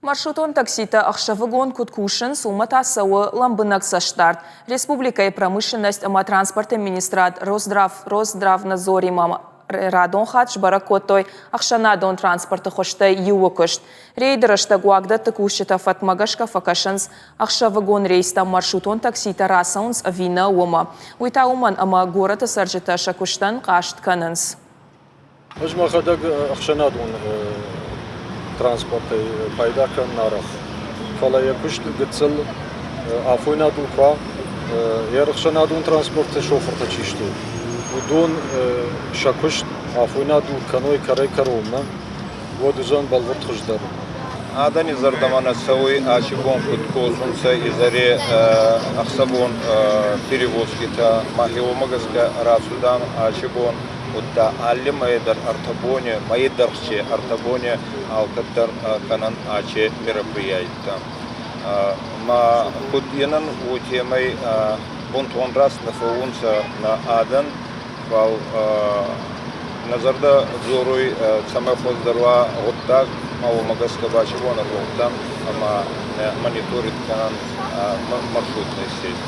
Маршрутон такситӕ ӕхсӕвыгон куыд кусынц, уымӕ та цӕуы лӕмбынӕг цӕстдард. Республикӕйы промышленность ӕмӕ транспорты министрад Росздравнадзоримӕ радон хатт сбӕрӕг кодтой ӕхсӕнадон транспорты хуызтӕй иуы куыст. Рейды рӕстӕг уагдӕтты кусджытӕ фӕткмӕ гӕсгӕ фӕкӕсынц, ӕхсӕвыгон рейстӕм маршрутон такситӕ рацӕуынц ӕви нӕ, уымӕ. Уый та уымӕн, ӕмӕ горӕты цӕрджытӕ сӕ куыстӕн хъаст кӕнынц. Ӕз мӕхӕдӕг ӕхсӕнадон транспортӕй пайда кӕнын арӕх. Фӕлӕ йӕ куыст гыццыл афойнадыл куы уа, йӕ ӕхсӕнадон транспорты шофыртӕ чи сты, уыдон сӕ куыст афойнадыл кӕной кӕрӕй-кӕронмӕ, уӕд уыдзӕн бӕлвырд хуыздӕр. Адӕни зӕрдӕмӕ нӕ цӕуй, аци бон куд косунцӕ изӕри ӕхсӕвон перевозкитӕ. Мӕхе уомӕ гӕсгӕ рацудан аци бон, удта алли мӕйи дӕр ӕртӕ бони, мӕйи дӕргъци ӕртӕ бони алкӕддӕр кӕнӕн аци мероприятитӕ. Ма куд енӕн, уотемӕй бунтон раст нӕ фӕуунцӕ нӕ адӕн, фал нӕ зӕрдӕ дзоруй, цӕмӕй хуӕздӕр уа гъуддаг, ма уомӕ гӕсгӕ ба си бон ӕрлӕудтан ӕма мониторинг кӕнӕн маршрутный сеть.